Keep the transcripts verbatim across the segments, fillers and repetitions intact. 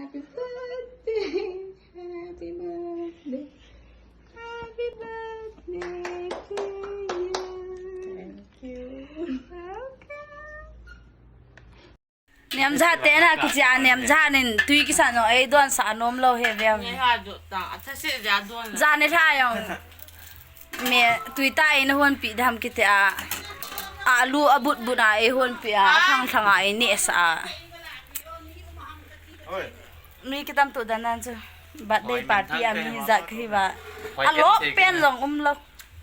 Happy birthday, happy birthday, happy birthday to you. Thank you. Welcome. Nemjat te na kichi a, Nemjat nin tui kisa no, ei don sa nom lo he ve. Nge ha do ta, a tha se ja don la. Ja ne tha jong. Me tui ta ei na hon pi dam kiti a. A lu a but but a ei hon pi a, a thang thang a ei ne sa a. Oi. Mi kitam tu dan nan chu. Birthday party a mi ja khi ba. A lo pen jong um lo.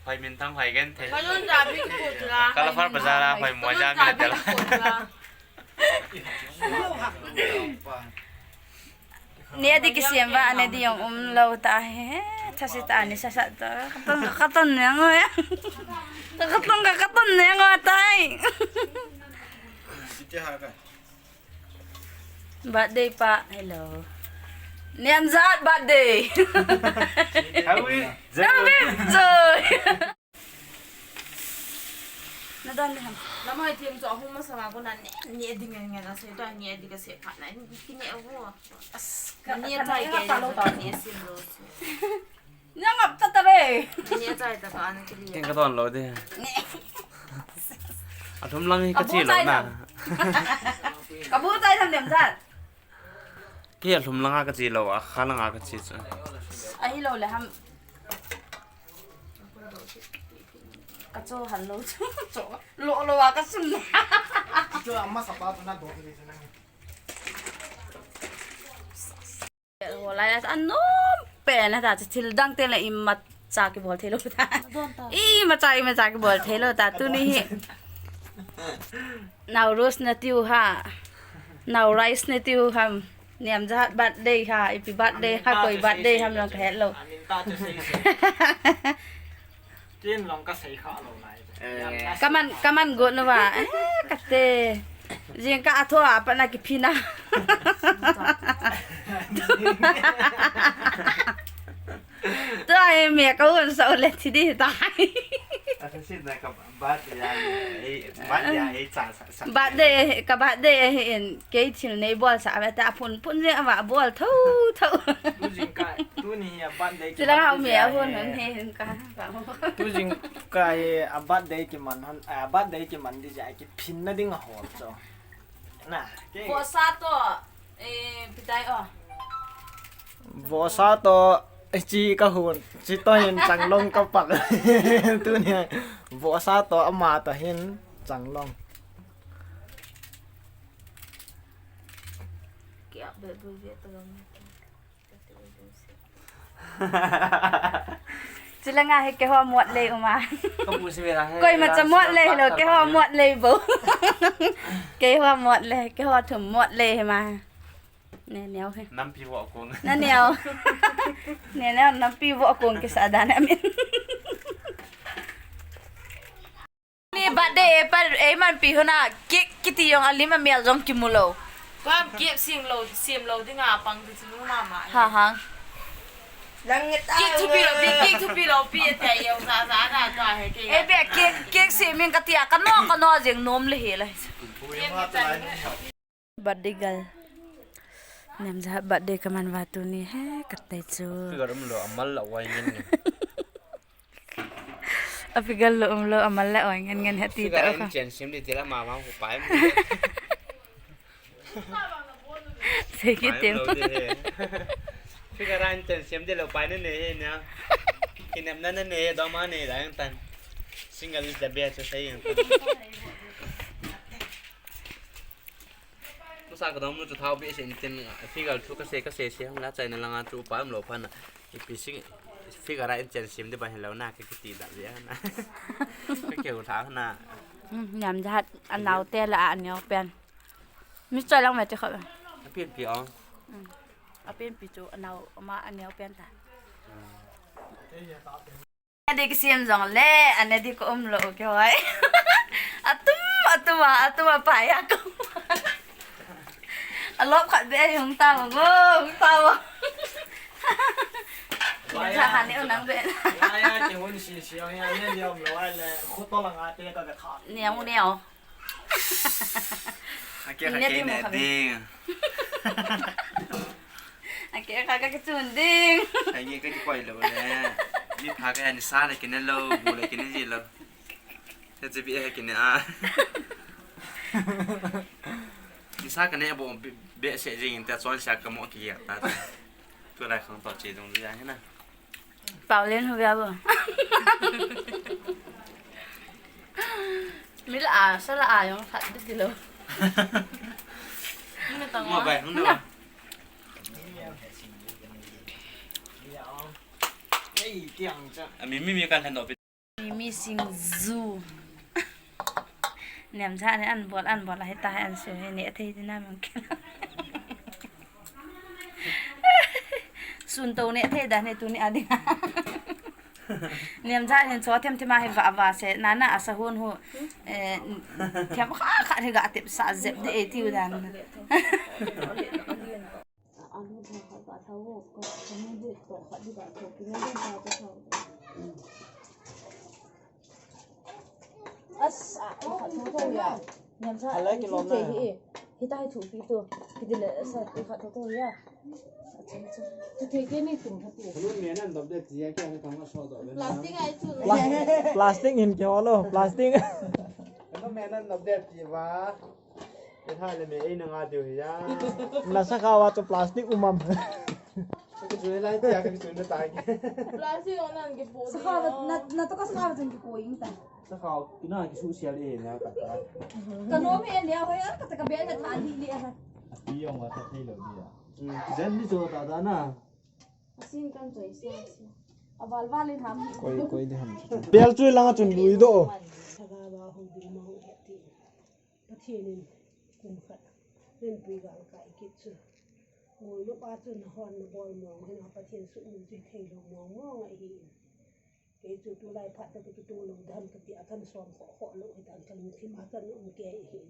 Hoi min thang hoi gen the. Kalon ja bi ku la. Kala far bazar a hoi mo ja mi la. Ne di kisem ba, ne di jong um lo ta he. Thasi ta ni sa sa ta. Katon, katon ne ngo ya. Katon, katon ne ngo tai. Birthday pa, hello. Nemjat birthday. Happy birthday. Na don le ham. Lamai tiang chu ahung masa ma ko na ne, ne ding nge nge na se to ne ding ka se pha na ki ne ho. As ka ne ka tai ka ke ka lo ta ne sim lo. Nang ap ta ta re. Ne tai ta ka an ki li. Ken ka don lo de. Ne. A thum lang hi ka chi lo na. Ka bu tai tham dem jat. Ki a thum lang a ka chi lo, a kha lang a ka chi chu. A hi lo le ham. Ka cho han lo chu. Cho. Lo lo a ka sun. Cho amma sa pa na do ni na. Ho lai a nom pen a ta chu thil dang te le i macha kibol thei lo ta. Don ta. I macha, i macha kibol thei lo ta. Tuni hi. Nau Rose na tiu ha. Nau Rice na tiu ham. Nemjat birthday ha. Ipi birthday ha. Koi birthday ham lang ka het lo. Amin ta chu sei sei. Ken long ka sei kha lo lai. Eh. Kaman, kaman got no ba. Eh, kate. Jing ka atho apa na ki phina. Tua e me ka un sa le thi di tai. Ata si na ka birthday a, eh, birthday a, eh, cha, cha, cha. Birthday, ka birthday, eh, in, kei thil nei bol sa, ave ta phun, phun je ava bol tho, tho. Tu jing ka, tuni hi a birthday. Sila ka me a hun, hun he, hun ka. Tu jing ka hi a birthday ki man, hun, a birthday ki man di ja ki phin na ding a hol cho. Na, ke. Ko sa to, eh, pitai o. Vohsa to, eh, chi ka hun, chi to hin changlong ka pal. Tuni, vohsa to ama to hin changlong. Kia be bu ve to lo. Chilanga hi keiho mot lei uma. Ka bu si ve la. Koima cha mot lei lo, keiho mot lei bou. Keiho mot lei, keiho thum mot lei hi ma. Ne neo he. Nampi vo kong. Na neo. Ne neo nampi vo kong kisa dan amin. Ni birthday pa, eh, man pi huna, cake kiti jong alim amel jong kimu lo. Ka cake sim lo, sim lo dinga pang ti chu mama. Ha ha. Lang ta. Cake thupi lo, pi cake thupi lo, pi te jong sa sa na ta he ke. Eh, be cake, cake sim min katia, kano, kano jeng nom le he la. Birthday girl. Nemja birthday kaman va tuni he katai chu. Figure um lo amal la wai ngen ngen. A figure lo um lo amal la wai ngen ngen he ti ta. Figure in chen sim di ti la ma ma ko pai. Sei ki tem. Figure in chen sim di lo pai ne ne he nia. Kinem na ne ne he do ma ne la yang tan. Single is the best, sei yang tan. Masa ka dong nu chu thau behseh in tin, figure chu ka sei, ka sei sei hang la chaina langa chu pa um lo phan a. Ipi sing, figure a in chen sim di ba hin lo na ka kiti da bia na. Ka keu tha na. Hmm, nemja a nao te la a neo pen. Mi choi lang me te kho. A pian pi o. Hmm. A pian pi chu a nao ama a neo pen ta. Ane di kisem jong le, ane di ko um lo kihoi. Atum, atum a, atum a pa ya ko. Alop khat be hung ta mo, hung ta mo. Sa khan ni unang be. Ya ya, ki hun si si ya, ne di um lo ai le, khu to la nga te ka ka tha. Neo, neo. Ake ka ke ne ding. Kei kha ka kichun ding. Ai nge ka kikoi lou le. Mi pha ka nisa le kine lou, bu le kine ji lou. Te che bi he kine a. Nisa kane bo be se jing te chon sia ka mo ki ya ta. Tu lai khang to che dong ya he na. Pau len hu ya bo. Mil a sa la a yong phat di lou. Mo bai hung na. Ami mi mi kan han do. Mi mi singju. Nemcha ne an bol an bol a hita an su he ne thei dina mang ke. Sun to ne thei da ne tuni a ding. Nemcha ne cho them them a he va va se nana asa hun hu. Eh, them kha kha he ga tep sa jep de e tiu dan. Alu tho khat ka tho ko, ko ni bu to khat di ba to ki ni ta ko tho. As a, i khat tho tho ya. Nyam sa. Hala ki lom na. Hi ta hi thu pi to. Ki di le sa i khat tho tho ya. Acha acha. Tu ke ke ni tum khat ti. Kanu me nan dab de ti ya kya ni tang so do. Plastic ai chu. Pla-, plastic hin ke holo, plastic. Kanu me nan dab de ti ba. Ithale me ei nanga diu hi ya. Na sakhawa chu plastic umam. Ka chu lai tia ka chu na tai. Plastic on nan ki po. Sakhawa na, na to ka sakhawa chun ki po ing ta. Sakhawa kina ki su sia le na ka ta. Ka no me le ho ya ka ta ka be na ta li le ha. Ti yong wa ta thei lo dia. Hmm, jan ni jo ta da na. Asin kan choi sa. Aval val in ham. Koi, koi de ham. Bel chu langa chun lui do. Sakhawa ho di ma ho ti. Pathen in kum khat len pui gal kai kit chu. Ngol no pa chu na hon na bol mong hin a Pathen sut min chu thei lo mong mong a hi. Kei chu tulai phat ta chu tu lo dam ka ti a kan som kho kho lo hi tan kan thim a kan um ke hi.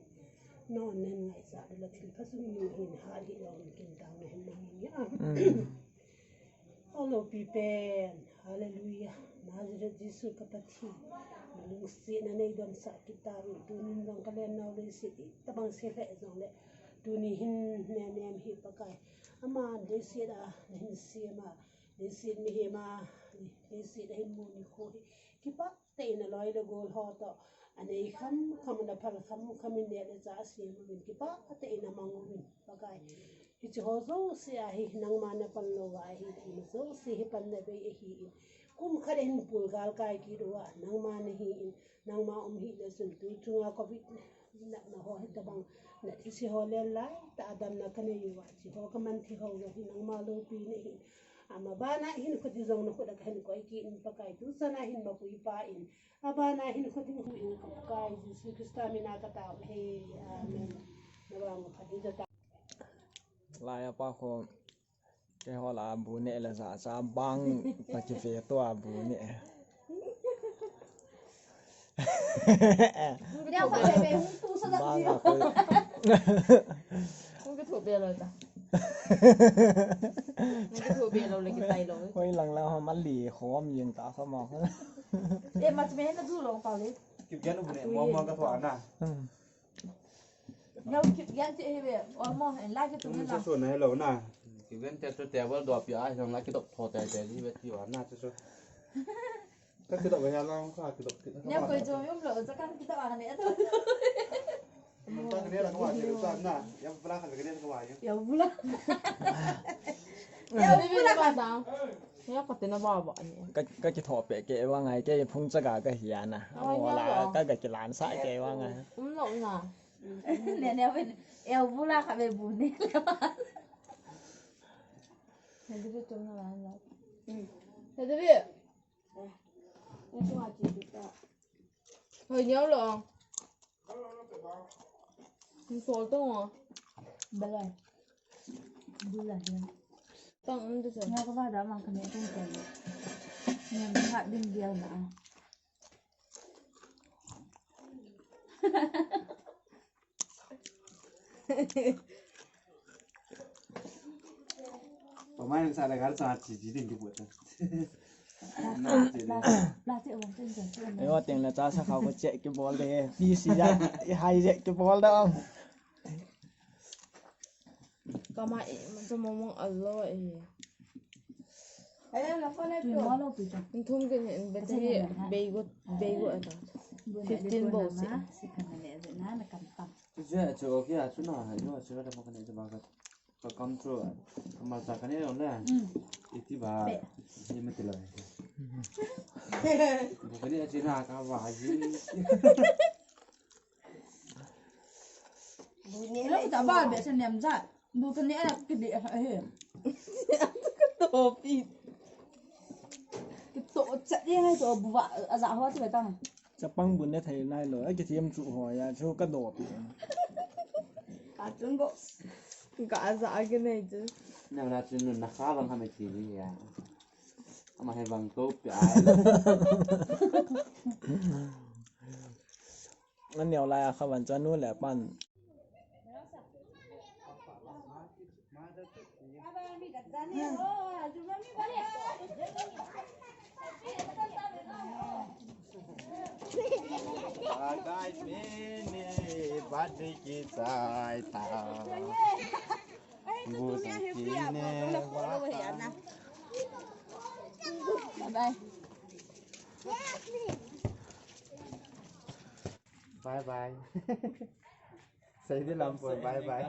Non nen ngai sa la thil pha sung ni hin ha hi lo kin ta na hin na hin ya. Alo pi pen, hallelujah. Nazareth Jesu ka Pathen. Lungsetna nei dam sa kita ru tunin dong ka len nau le si tabang se le jong le. Tuni hin ne nem hi Pakai. Ama de si da, ne hin si ma, de si mi hi ma, de si da hin mu ni ko hi. Kipa Te in aloi le gol ho toh, anei kham kham, ana phal kham kham in neh le chah asem uvin, kipah tah in amang uvin, Pakai. Hiche ho jouse a hi nangma napan lou va ahi, thina jouse hi panna bei ahi in. Kum khat a hin pul gal kai kit uva, nangma nahi in, nangma um hih le chun tu chunga covid natna ho hitabang nat hiche ho lel lai tah a damna kanei uva, hiche ho kaman thei ho jong hi nangma loupina ahi in. Ama bana hin khuti jong nakhut a kahin koi kit in Pakai, tu chan a hin mapui pa in, abana hin khuti hu in ka Pakai Jesu Christa mina katao ahi. Amen. Nabang phat in jata. Lai a pa kho, keiho la bu neh le ja cha bang ta kive to a bu neh. Bang a koi. Hung kithoh be lou ta. Hung kithoh be lou le kitai lou. Hoi lang la ho mali khom yin ta kho ma. Eh, ma chme na du lou pa le. Kigen bu neh mo mo ka tho na. Hmm. Yau kigen te he be, ol mo, en la ki tu na. Chu na hello na. Kigen te chu table do pi a, la ki dop tho te te ji be ti wa na chu chu. Ka kidop ya lang ka kidop kidop. Nya koi jo yum lo, cha kan kidop a ne to. Mun ta ne la ka wa ni sa na. Ya bula ka ne ka wa ya. Ya bula. Ya bula ka ta. Ya ka te na ba ba ni. Ka, ka kithoh pe ke wa ngai ke phung cha ga ka hi a na. Wala ka ga kilan sa ke wa ngai. Um lo na. Ne ne wen. Ya bula ka be bu ne. Ne de tu na la na. Ne de. Hoi, nyaw lo. Ni sol to ngo. Balai. Bulai. Tang um de sa. Nyaw ka ba da mang ka ne tang ko. Nyaw ka din bial na. Pamain sa lagar sa chi chi ding ki buat. Ei, wa teng la cha sa kha ko che ki bol de. Pi si ja, i hai je ki bol da. Kama e, macam momong Allah e. Tui mo lo tui chang. Thum ke ni battery beigo beigo ata. Fifteen volt si. Si kan ne je na na kam kam. Chu chu chu okay a chu na ha no chu da ma kan ne ba ka. Ka kam chu ma sa kan ne lo na. Iti ba. Ni ma ti lo. Bu kan ne a chi na ka ba ji. Lo ta ba be sen nem ja. Bu kan ne a ki de he. Topi. Ki to chat ye ngai to bu ba a za ho ti ba ta. Chapang bu ne thei nai lo. A ki thiam chu ho ya chu ka do pi. Ka chung go. Ka a za a ki nei chu. Na na chu nu na kha bang ha me ti ya. Ama he bang to pi ai. An neo lai a kha van chu nu le pan. Agai pene badi ki sai ta. Bu ki ne wa. Bye bye. Bye bye. Sai di lam poi bye bye.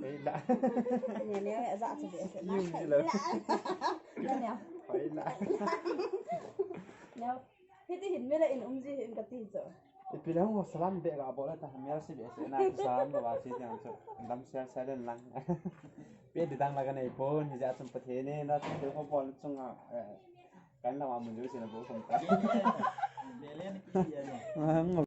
Ei la. Ne ne a za chu be se na. Yung di lo. Ne ne. Ei la. Ne. Hiti hin mela in umji hin kati chu. Ipi lang ho salam be ga bol ta mel si be se na salam lo ba si jang chu. Dam sia sia den lang. Pe di dang la ka nei pon hi ja chum Pathen ne na chu ko bol chung a. Kan la ma mun ju si na bo kum ta. Belen ki ya ne.